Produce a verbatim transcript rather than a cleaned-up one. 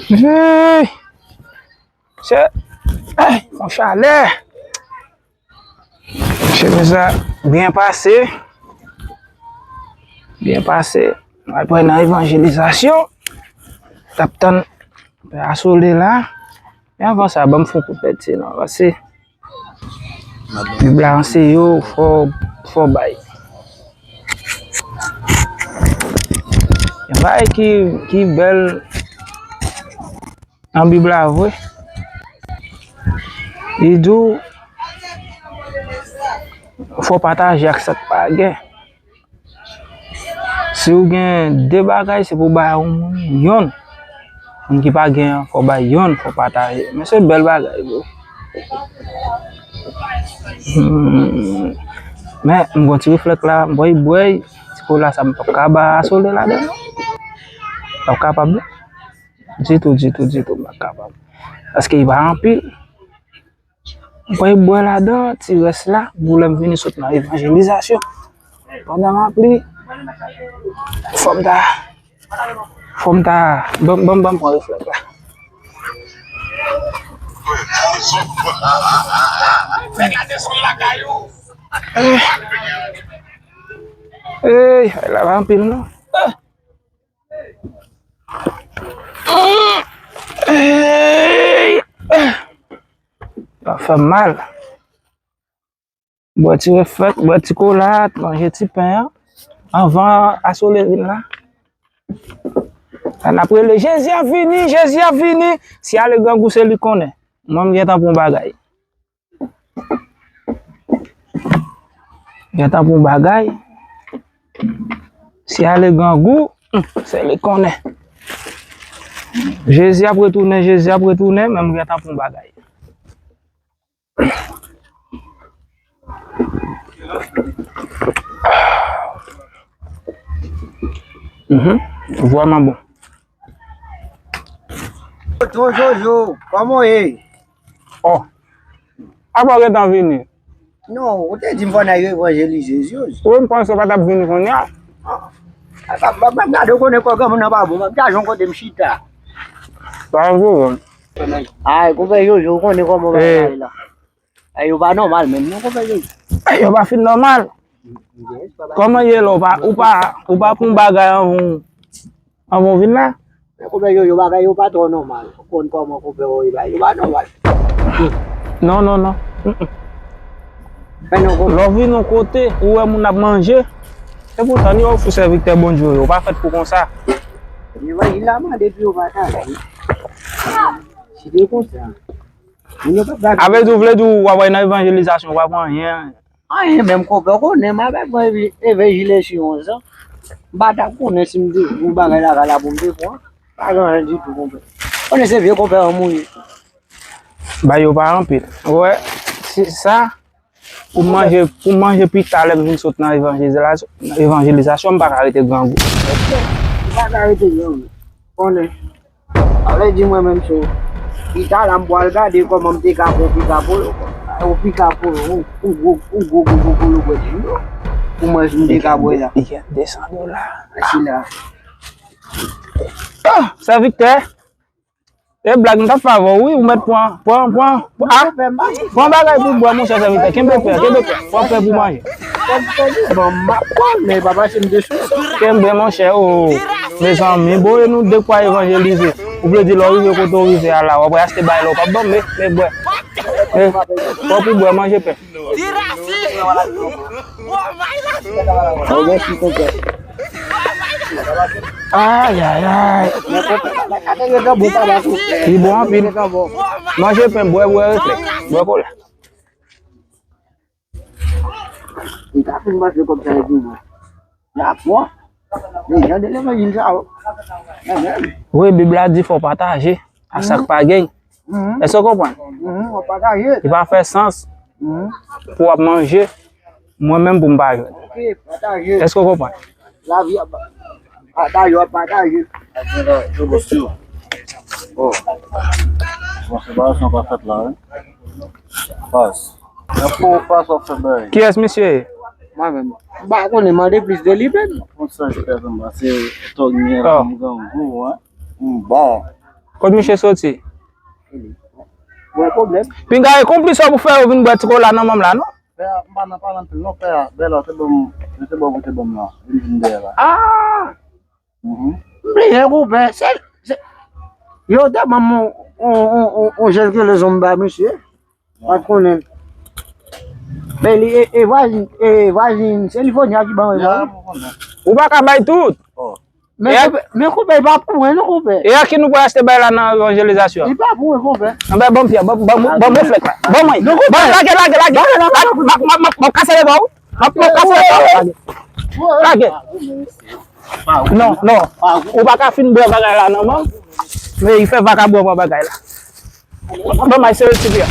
Hey! Chè, ay, yon chalè. Chemiz la byen pase. Byen pase. Mwen al pran nan evanjelizasyon. T ap tann Pè Asole la. Men anvan sa, ban m fè yon kout tèt ti non. Pase Bib la anseye w, fò, fò bay. Yon bagay ki, ki bèl nan Bib la vre. Li di w, fò pataje ak sa k pa gen. Si w gen de bagay, se pou w bay yon moun yonn. Moun ki pa gen an, fò w bay yonn, fò w pataje. Men se bèl bagay, bro. Hmm. Men, m gon ti reflèk la, m bwè, bwè, ti kola sa m p ap ka ba Asole ladan, non. M p ap kapab, non. Ditou, ditou, ditou, m p ap kapab. Paske li pa anpil. Mwen bwè ladan, ti rès la, pou lè m vini sot nan evanjelizasyon. Pandan m ap li, fò m ta, fò m ta, ban m, ban m, ban m pran reflèk la. Ey, ey, la pa anpil non. Ey! Sa fè m mal. Bwè ti reflèk, bwè ti kola, manje ti pen an. Anvan Asole vin la. N ap rele, Jezi ap vini, Jezi ap vini. Si ale grangou se li konnen. Mwen m gentan pran yon bagay. Gentan pran yon bagay. Si ale grangou, hmm, se li konnen. Jezi ap retounen, Jezi ap retounen, men m gentan pran yon bagay. Mhm. Vrèman bon. Tonton Jojo, kòman w ye? Oh. Apa w gentan vini? Non, ou te di m fò n al evanjelize, Jojo. Wi, m panse w pa t ap vini kounye a. Ah. M ap gade w konnen kò granmoun nan pa bon. M ap chache yon kote m chita. Pa gen pwoblèm. Ay, konpè Jojo, ou konnen kòman bagay la. Ay, yo pa nòmal menm, non, konpè Jojo. Ay, yo pa fin nòmal. Kòman ye la, ou pa, ou pa, ou pa pran bagay anvan, anvan w vin la? Men konpè Jojo, bagay yo pa twò nòmal. Ou konn kòman konpè yo ye, bagay yo pa nòmal. Non, non, non. Mm, mm. Lè w vin yon kote, ou wè moun ap manje, epoutan, ni ofri sèvitè Bondye yo, yo pa fèt pou konsa. Evanjil la mande pou yo pataje. Si te konsa. Moun yo pa... A vle di, w vle di w ap al nan evanjelizasyon, w pa pran anyen. Anyen menm, konpè, w konnen m avèk mwen evi-, evanjelize yon zan. M pa t ap konnen si m te yon bagay lakay la pou m te pran. Pa gen anyen ditou, konpè. Konnen se vye konpè an mouri. Ba yo pa anpil. Ou wè, si sa, pou m manje, pou m manje pita lè m vin sot nan evanjeliza-, evanjelizasyon, m pa ka rete grangou. M pa ka rete grangou. Konnen. Sa vle di mwen menm sou pita la, m pral gade kòman m te ka pran yon pika polo, kwa. Yon pika polo, yon, yon gwo, yon gwo, gwo, gwo polo bwè di yo. Pou mwen, si m te ka bwè la. Li gen de san dola. Mèsi la. Ah, sèvitè. E blag, m t ap fè avè w, wi, ou mèt pran, pran, pran, pran, ah, pran bagay pou bwè, monchè sèvitè. Kenbe pen, kenbe pen. Pran pen pou manje. Bon, m ap pran, men pa pase m de sou. Kenbe, monchè, oh. Mezanmi, bon, e nou de kwa evanjelize. Ou vle di lè w rive kote w rive a la, w ap achte bagay la, w p ap ban m, men, men bwè. Men, pran pou bwè, manje pen. Oh, mèsi, konpè. Ay, ay, ay. Li bon anpil. Manje pen, bwè, bwè, reflèks. Bwè kola. Li ta fin pase kòb sa epi bon. La fwa. Men jan de levanjil sa yo. Amen. Wi, Bib la di fò pataje ak sa k pa gen. Mhm. Èske w konprann? Mhm, w ap pataje. Li pa fè sans, mhm, pou w ap manje, mwen menm pou m pa jwenn. Ok, pataje. Èske w konprann? Lavi ap pataje, w ap pataje. Oh. Bon, separasyon pa fèt la, wi. Pas. Nan pou pas w ap fè bagay. Kiyès misye ye? Mwen menm. M pa konnen, mande plis de li menm. Konn sa k fè anba, se tòg m gen la, oh, m grangou, wi. Hmm, bon. Kot misye soti? Bon pwoblèm. Pinga e konplis ou pou fè yo vin bwè ti kola nan manm la, non? Pè a, m pa nan pale anpil non, pè a, bèl ou te ban m, ou te ban m, ou te ban m la, vin vin dèyè la. Ah! Mhm. M bliye konpè, se, se, yo te ban m yon, yon, yon, yon, yon jèl ke lezonm ba misye. Pa t konnen. Men li, e, e vwazin, e vwazin, se li Fonya ki ban mwen. Ou pa ka bay tout. Men konpè, men konpè, e pa pou mwen, non, konpè. E a ki nou pral achte bay la nan evanjelizasyon? E pa pou mwen, konpè. Anben, ban m fè, ban ban- ban mwen flèk la. Ban mwen. Ban lage, lage, lage. Ban, ban, ban, ban, ban kase le ba ou. Ban, ban kase le ba ou. Lage. Lage. Non, non. Ou pa ka fin bwè bagay la, non, man. Men li fè vakabon pran bagay la. Ban may sere ti pye.